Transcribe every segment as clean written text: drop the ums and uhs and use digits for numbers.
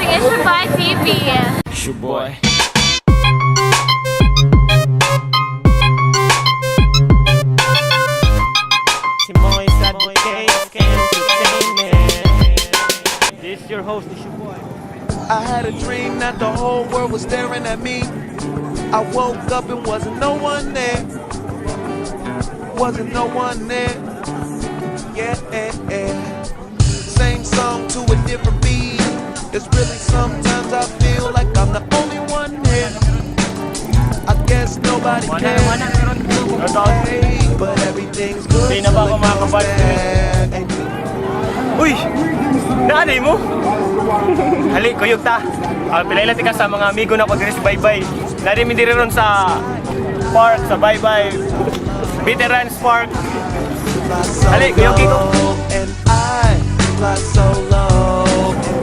watching Ishaboy TV. It's your boy. Simoy Advocates Entertainment. This is your host, it's your boy. I had a dream that the whole world was staring at me. I woke up and wasn't no one there. Wasn't no one there. Yeah. Same song to a different beat. It's really sometimes I feel like I'm the only one here. I guess nobody cares. Hey, but everything's good Hindi na ba till ako it goes makakabalik? bad. And you Uy! Naanay mo? Hali, kuyog ta. Pilaila ka sa mga amigo na ko diri sa Baybay. Nari mi diri ron sa park sa Baybay. Veterans Park. fly so Hali, kuyog ko. low, and I fly so low.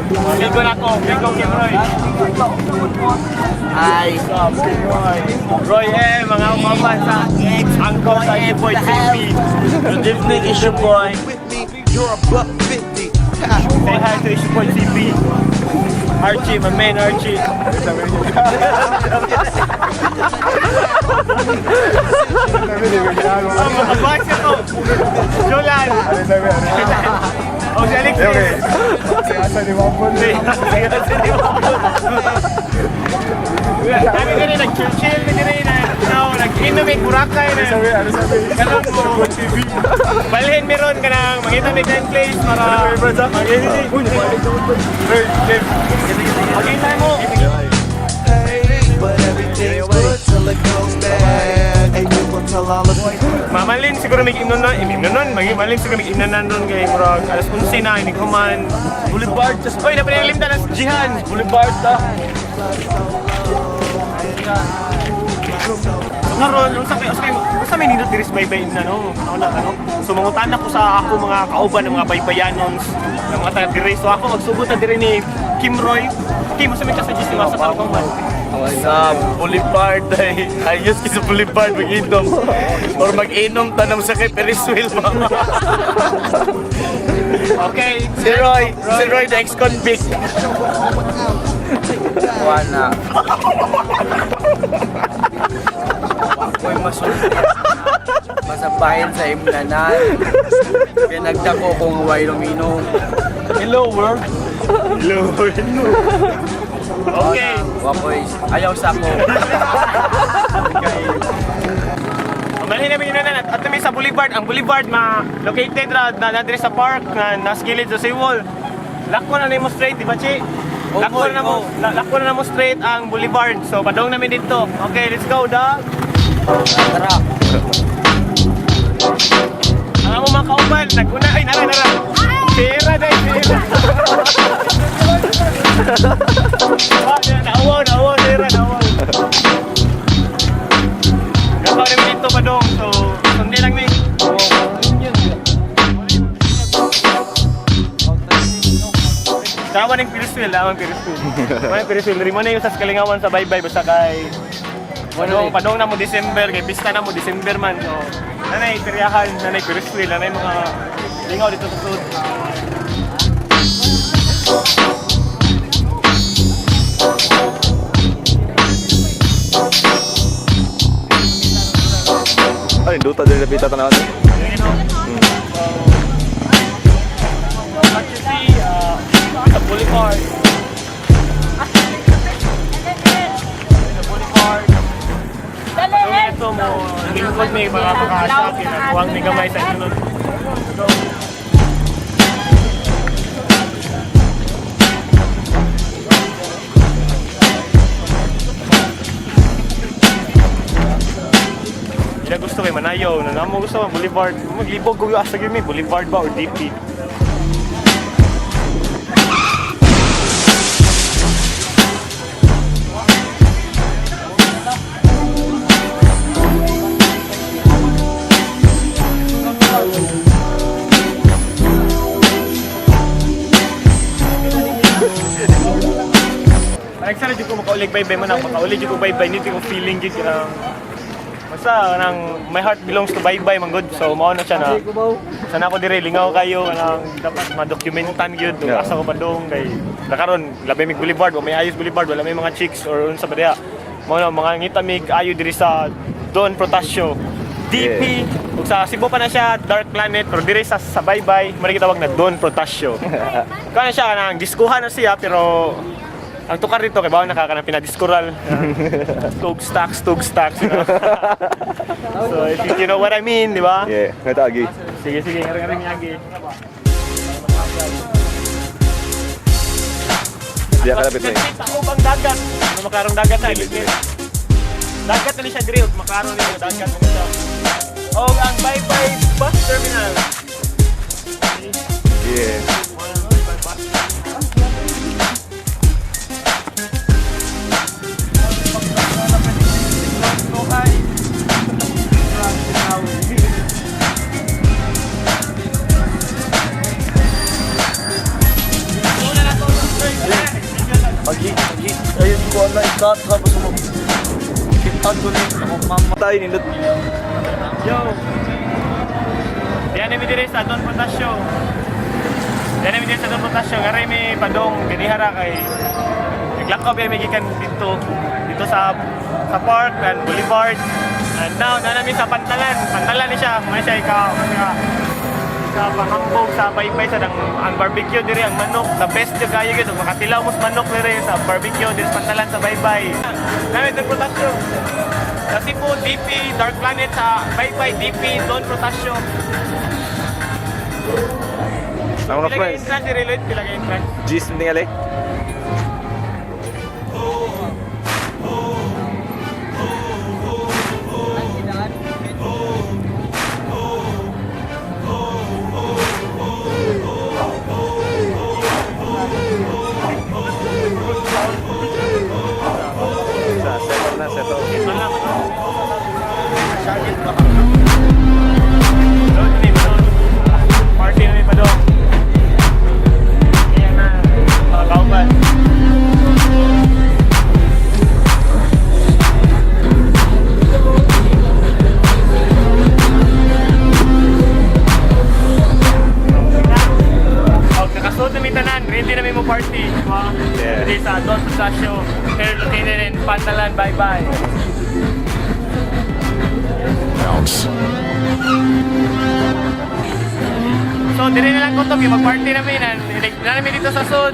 Amigo na ko, amigo Kim Roy. Hi. Roy M, mga umaman sa Angkor sa Boy TV. Good evening, it's your boy. With me, you're a buck 50. Ha. Say hi to Ishboy TV. Archie, my man Archie. Oh, makabas ka to. Jolan. Oh, si Alexis. Si Kami din nag-chill-chill, kami din na, no, nag-inom may Boracay na. Kanang mo. Balhin meron ka nang mangita may time place para Makita mo. Hey, but everything's good till it goes bad. And you gon' tell all of me. Mamalin siguro may imnon na, imnon nun, malin siguro may imnon na nun kay murag alas 11 na inig human. Boulevard, just Oy, napinalimta na si Jihan. Boulevard ta. So karon unsa kay unsa kay unsa may nindot diri sa baybay na no, ano na ano. So mangutan ako sa ako mga kauban ng mga baybayanons ng mga taga diri. So ako magsugod na diri ni Kim Roy. Kim, unsa may ka-suggest nimo sa tarong man? Sa Boulevard ay ayos kay sa Boulevard mag-inom. Or mag-inom tanong sa kay Ferris wheel ba? Okay. Si Roy the ex-convict. Wala. Ako'y masulti. Masabahin sa imnanan. Kaya nagdako kung way luminom. Hello world. Hello. Okay. Wako'y ayaw sa ko. Malhin namin yun na at kami sa Boulevard. Ang Boulevard ma located ra na, na diri sa park na nasa gilid sa seawall. Lako na nimo straight, di ba, Chi? Oh, Lako boy, na mo, oh. lako na mo straight ang Boulevard. So padong namin dito. Okay, let's go, dog. Tara. Ang amo mga kauban, naguna ay nara nara. Sira dai, sira. Ah, naawaw, naawaw, sira, naawaw. Lako namin dito padong. So sundi lang mi. Dawa ng Ferris wheel, dawa ng Ferris wheel. Dawa ng Ferris wheel. Rimo na yung sa Kalingawan sa baybay basta kay Padong, padong na mo December, kay pista na mo December man. So, nanay tiryahan, nanay Ferris wheel, nanay mga lingaw dito sa sud. Ay, duta diri lapita tanawan. You know? So, what you see, sa Boulevard. Sa Boulevard. Yung ito mo, lingkod may mga makasakit, nagkuwang may gamay sa inyo. So, Hindi na gusto kay Manayaw, na namo gusto ang Boulevard. Maglibog ko asa gyud mi Boulevard ba or DP. Nagsara jud ko makaulig baybay man ako, makaulig jud ko baybay nito ko feeling jud kanang Basta nang my heart belongs to Baybay man gud. So mao na siya na. Sana ako dire lingaw kayo kanang dapat madokumentan gyud ug asa ko padung kay nakaron labi mig boulevard wa may ayos boulevard, wala may mga chicks or unsa ba diha. Mao na mga ngita mig ayo diri sa Don Protasio. DP ug sa Cebu pa na siya Dark Planet, pero diri sa Baybay mao gitawag na Don Protasio. Kana siya kanang diskuhan na siya, pero ang tukar dito kay bawon naka kanang pinadiskural. Tug stacks, tug stacks. You know? So if you know what I mean, di ba? Yeah, ngata agi. Sige, sige, ngaring-ngaring yagi. Diya ka lapit na eh. Ako bang dagat? Ano makarong dagat na? Dili, dili. Dagat na ni siya diri, ug maklaro ni siya dagat na siya. Og ang Baybay Bus Terminal. Yeah. Baybay Bus. Pag ayun ko na ikat tapos mo. Kitag ko ni akong mama. Tayo nindot. Yo! Diyan namin dire sa Don Protasio. Diyan namin dire sa Don Protasio. Ngayon may padong ganihara kay naglakaw biya may gikan dito dito sa park and boulevard. And now na namin sa Pantalan. Pantalan ni siya. May siya ikaw ikaw ikaw pangambog sa baybay sa dang ang barbecue diri ang manok, the best jud kayo gyud makatilaw mo sa manok diri sa barbecue diri sa Pantalan sa Baybay. Namin Don Protasio. Kasi po DP Dark Planet, sa Baybay DP Don Protasio. Ang mga Pila ka friends. entrance diri, Lloyd? Pila ka entrance? G's tingali. Sa settle na, settle. Ito lang, ano? Doon ni doon. Party na ni pa doon. Ayan na. Mga kauban. Oh, nakasunod na may tanan, ready na may mo party. Diba? Yeah. Today sa Don Protasio, here located in Pantalan, bye-bye. So, dire na lang ko to, mag-party namin. And, like, na namin dito sa Sud.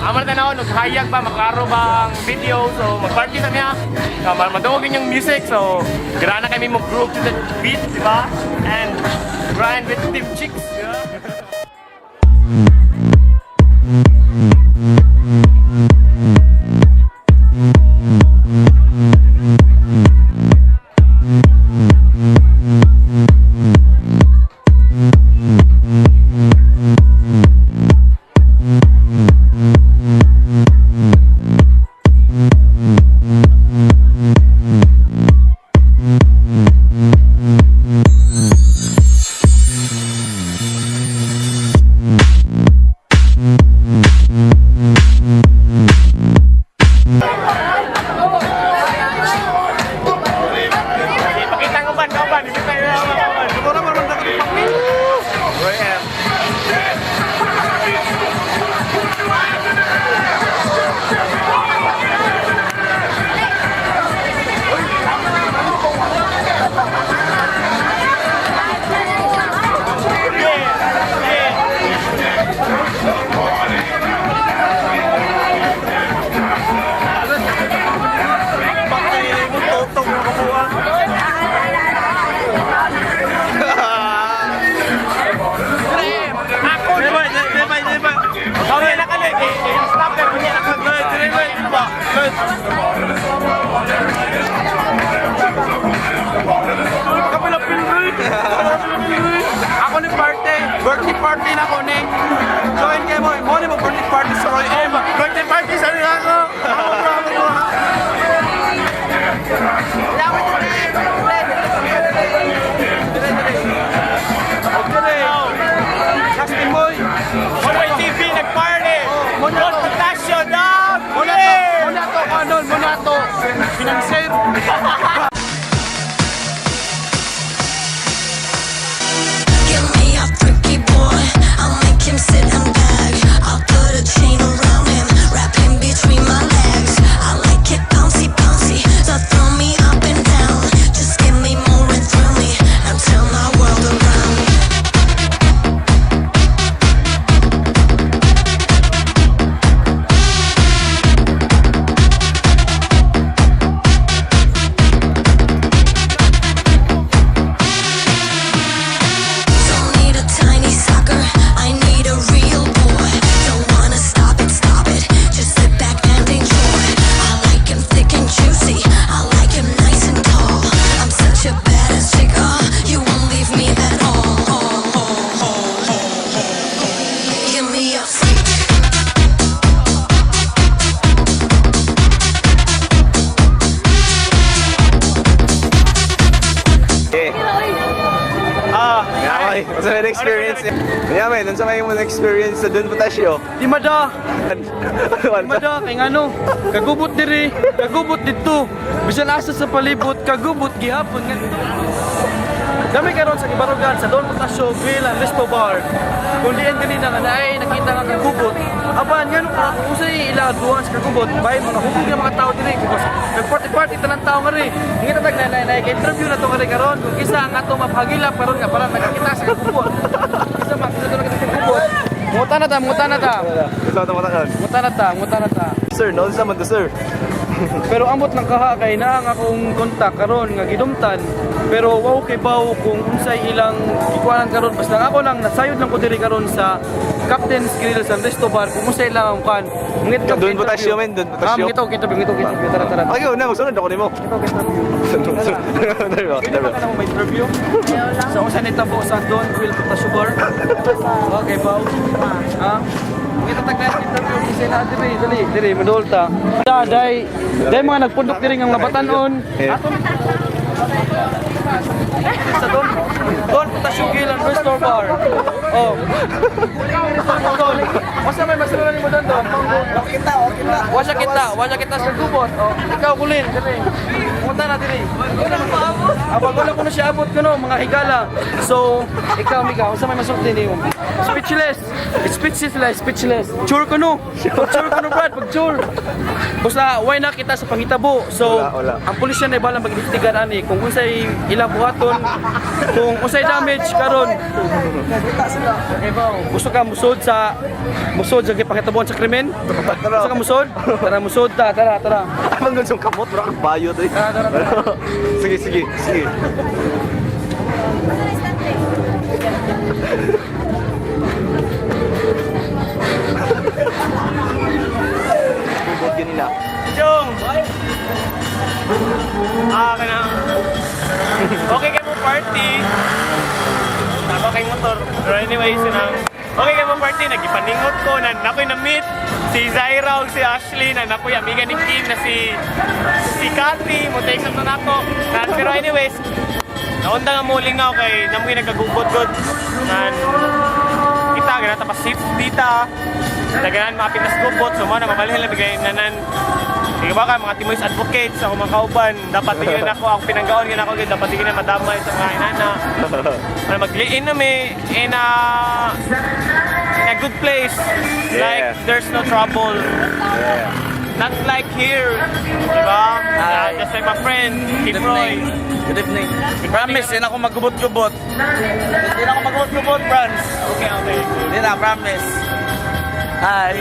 Amar na ako, naghayag ba, maklaro ba ang video. So, mag-party sa niya. Madungog yung music. So, gira na kami mo groove to the beat, di ba? And grind with the chicks, di ba? Pakita ko ba, kauban, pakita ko ba, kauban. Kami na kali, eh, stop eh, kunya na kali. Ako ni party, birthday party na ko ni. Join kayo mo, mo ni mo birthday party sa Roy M. Birthday party sa nila ako. Justin Boy. One TV nag-party. Don Protasio, dog! Muna to, ano, muna to. Financer. May, unsa may experience? Kanya may, unsa may imong experience sa Don Potasio? Di mada! Mada, kay ngano, kagubot diri, kagubot didto. Bisan asa sa palibot, kagubot gihapon ngadto. Dami karon sa Gibarugan sa Don Potasio Grill and Resto Bar. Kung diyan kanina nga naay nakita nga kagubot. Apan ngano ka kung usay ila duwan sa kagubot, bay mga hubog nga mga tao diri because nagparty-party tanan tao nga ri. Ngita tag nay nay kay interview na to nga ri karon kung kinsa ang ato mapahagilap karon nga para nakakita sa kagubot. Kinsa ba kinsa to nakita sa kagubot? Muta na ta, muta na ta. Gusto ko tumatakan. Muta na ta, muta na ta. Sir, no, unsa man to, sir? Pero ambot lang kaha kay naa ang akong kontak karon nga gidumtan. Pero wow kay baw kung unsay ilang gikuanan karon, basta ako lang nasayod lang ko diri karon sa Captain's Grill sa Resto Bar kung unsay ilang ang kan. Mangit Don Potasio, men, Don Potasio. Ah, mangito og interview, mangito og interview. Tara, tara. Okay, una, magsunod ako nimo. Mangito og interview. There you go, there you go. Ka na mo may interview? Sa unsa nitabo sa Don Grill Potasio Bar? Okay, baw. Ha? Mangita tag na interview kisay na diri, dali, diri madol ta. Da, day, day mga nagpundok diri nga mga batanon. Yeah. Sa Don Potasio Grill and Resto Bar. Oh. Don, unsa may masulatan nimo Don Don? Kita, okay na. Wala kita, wala kita sa gubot. Oh, ikaw kulin, dili. Punta na dili. Wala ko paabot. Abang wala ko na siya abot kuno mga higala. So, ikaw Mika, unsa may masulti nimo? Speechless. Speechless lang, speechless. Chur ko no. Pag-chur ko no, Brad, pag-chur. Basta why na kita sa panghitabo. So, Wala, wala. ang pulisya na ibalang pag-investigar ani kung unsay ilang buhaton, kung unsay damage karon. Kita sila. Gusto ka musod sa gipangitabuan sa krimen? Gusto ka musod? Tara musod ta, tara, tara. Abang gusong kamot, bro, ang bayot eh. Tara, tara, tara. Sige, sige, sige. Bubot yun nila. Jong! Ah, kanang... Okay kay mo party. Ako kay motor. Pero anyway, sinang... Okay kay mo party, nagipaningot ko, na nakoy na-meet si Zaira ug si Ashley, na nakoy amiga ni Kim, na si Cathy, mo take sa nako. Na, pero anyways, naunda nga muling na ako kay namoy nagkagubot-god. Nan, kita, ganata pa safety ta. Daganan mga pinas gubot, so mo na mabalhin lang bigay nanan. Di ba ka mga Timoy's advocates ako mga kauban, dapat tingnan ako ang pinanggaon gina ako dapat tingnan madamay sa mga inana. Para magliin na mi in a good place. Yeah. Like there's no trouble. Yeah. Not like here, di ba? Just like my friend, Kim Roy. Good evening. Promise, hindi na ako magubot-gubot. Hindi na ako magubot-gubot, Franz. Okay. Hindi na, promise. Hi.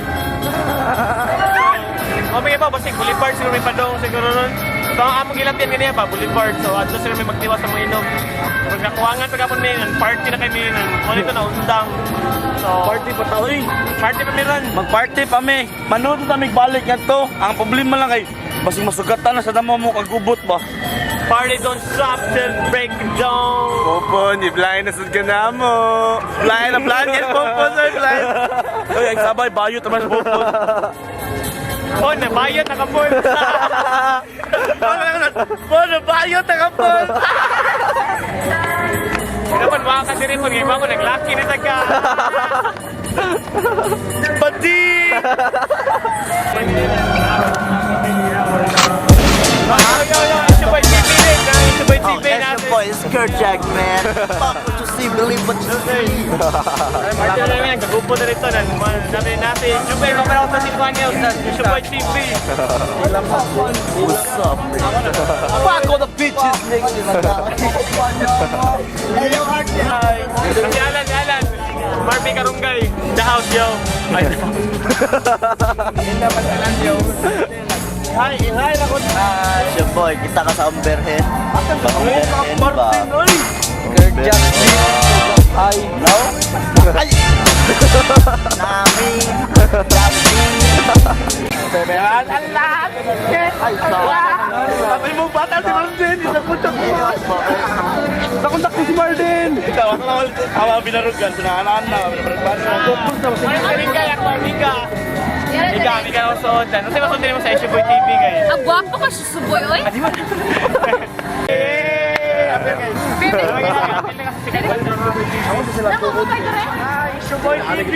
Okay pa, basta Boulevard siguro may padong siguro nun. So ang among gilapyan ganiya pa, Boulevard. So adto siguro may magtiwa sa mga inom. Pag nakuwangan pa gapon may ang party na kami nan. Mo ito na undang. So Party pa tao eh. Party pa meron. Magparty pa mi. Manood ta mig balik ngadto. Ang problema lang kay basig masugatan na sa damo mo kagubot ba. Party don't stop till break down. Popon, i-blind na sad ka na mo. Blind na blind yes Popon sir blind. Oy, ang sabay bayot naman sa Popon. Oh, nabayot na kapon. Popon, bayot na kapon. Dapat mga ka diri pag iba ko naglaki na ka. Pati. Yo, yo, it's your boy TV din. It's your boy TV natin. Boy, it's Kurt Jack, man. Fuck what you see, believe what you see. Party na namin, nagkagupo na rito. Namin natin. Jubay, maparaw sa Tijuana. It's your boy TV. What's up, man? Fuck all the bitches, nigga. Hey, yo, Archie. Si Alan, si Alan. Marvin Karunggay. The house, yo. Ay, Hi, hi na ko. It's your boy, kita ka sa Amberhead. Amberhead ba? Kurt Jack. Ay, No? Ay! Nami! Nami! Sabi mo bata si Martin, isakuntak mo. Nakuntak ko si Martin. Ikaw, ako na awa binarugan, sinanaan na, binarugan. Marvin Karunggay, ako amiga. Amiga, amiga ako sa Odan. Ano sa'yo mo sa It's your boy TV, guys? Ang gwapo ka sa suboy, oy. Hey! Apir, guys. Baby, Apir na kasi sikat. sila tukod. Boy TV!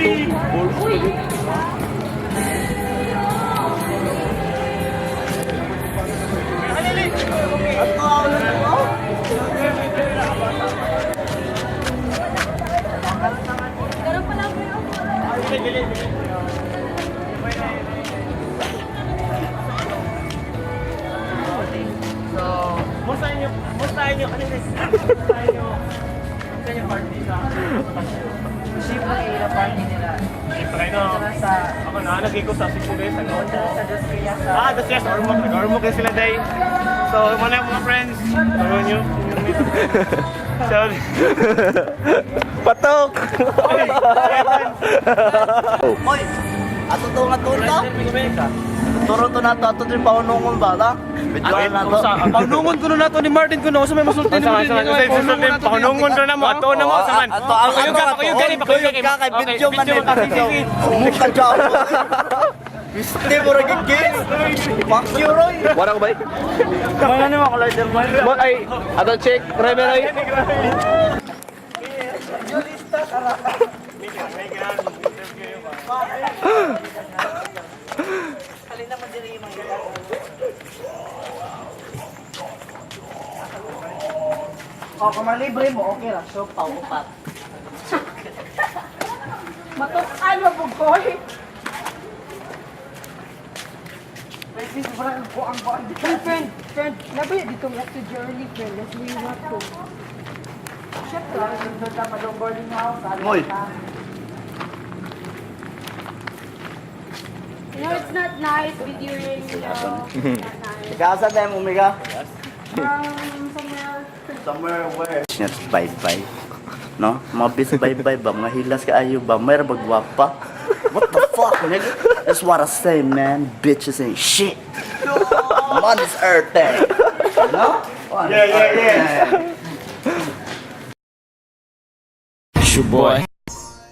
Musta inyo? Musta inyo? Ano yun? Musta inyo? Musta inyo party sa Ship na kayo na party nila. Siyempre no. Sa Ako naanagay ko sa Cebu guys. Ano? sa Dos Rias. Ah, that's yes, Ormoc. Nag-Ormoc kayo sila day. So, muna yung mga friends. Ano nyo? So, Patok! Hoy, ato to nga tunta. Turo to nato ato din paunungon ba ta? Videoan nato. Paunungon ko na nato ni Martin ko na usa may masulti ni Martin. Paunungon ko na mo. Ato na mo. Saman. Ato ang Pakuyog ka, pakuyog ka, pakuyog ka kay video man Video eh. ka, sige. Mukha dyan. Hindi mo rin gigis. Fuck you, Roy. Wala ko ba? Mga naman ko lighter man. Ay, ato check, driver ay. O, kung malibre mo, okay ra. So, paupat. Matukan mo bugoy. Hey, friend, friend, nabi dito mo to journey, friend. Let's we want to. Moy. You know, it's not nice videoing, you know. It's not nice. Kasa tayo umiga. Somewhere. Somewhere where? Bye bye. No? Mga bis bye bye ba? Mga hilas kaayo ba? Mayroon ba gwapa? What the fuck, nigga? That's what I say, man. Bitches ain't shit. I'm on this earth thing. No? Yeah. Boy.